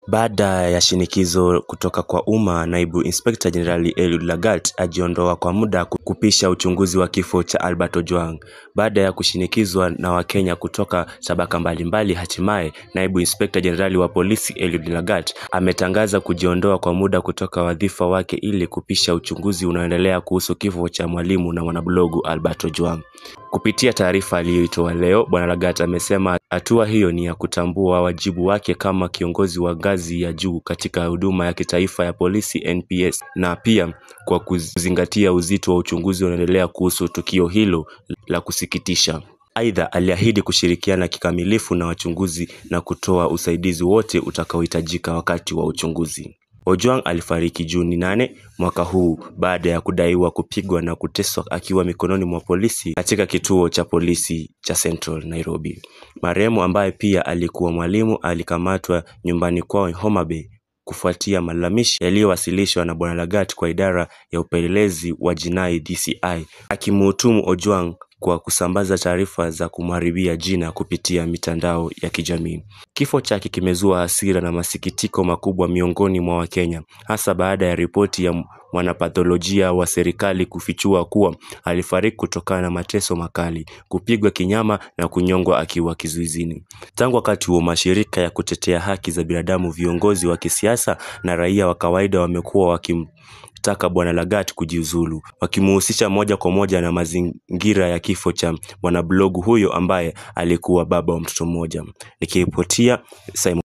Baada ya shinikizo kutoka kwa umma, naibu inspekta jenerali Eliud Lagat ajiondoa kwa muda kupisha uchunguzi wa kifo cha Albert Ojwang. Baada ya kushinikizwa na Wakenya kutoka tabaka mbalimbali, hatimaye naibu inspekta jenerali wa polisi Eliud Lagat ametangaza kujiondoa kwa muda kutoka wadhifa wake ili kupisha uchunguzi unaoendelea kuhusu kifo cha mwalimu na mwanablogu Albert Ojwang. Kupitia taarifa aliyoitoa leo, Bwana Lagat amesema hatua hiyo ni ya kutambua wajibu wake kama kiongozi wa ngazi ya juu katika huduma ya kitaifa ya polisi NPS, na pia kwa kuzingatia uzito wa uchunguzi unaoendelea kuhusu tukio hilo la kusikitisha. Aidha, aliahidi kushirikiana kikamilifu na wachunguzi na kutoa usaidizi wote utakaohitajika wakati wa uchunguzi. Ojwang alifariki Juni 8 mwaka huu baada ya kudaiwa kupigwa na kuteswa akiwa mikononi mwa polisi katika kituo cha polisi cha Central Nairobi. Marehemu ambaye pia alikuwa mwalimu alikamatwa nyumbani kwao Homa Bay kufuatia malalamishi yaliyowasilishwa na Bwana Lagat kwa idara ya upelelezi wa jinai DCI, akimhutumu Ojwang kwa kusambaza taarifa za kumharibia jina kupitia mitandao ya kijamii. Kifo chake kimezua hasira na masikitiko makubwa miongoni mwa Wakenya, hasa baada ya ripoti ya mwanapatholojia wa serikali kufichua kuwa alifariki kutokana na mateso makali, kupigwa kinyama na kunyongwa akiwa kizuizini. Tangu wakati huo, mashirika ya kutetea haki za binadamu, viongozi wa kisiasa na raia wa kawaida wamekuwa wakimtaka Bwana Lagat kujiuzulu, wakimuhusisha moja kwa moja na mazingira ya kifo cha mwanablogu huyo ambaye alikuwa baba wa mtoto mmoja. Nikiripotia Simon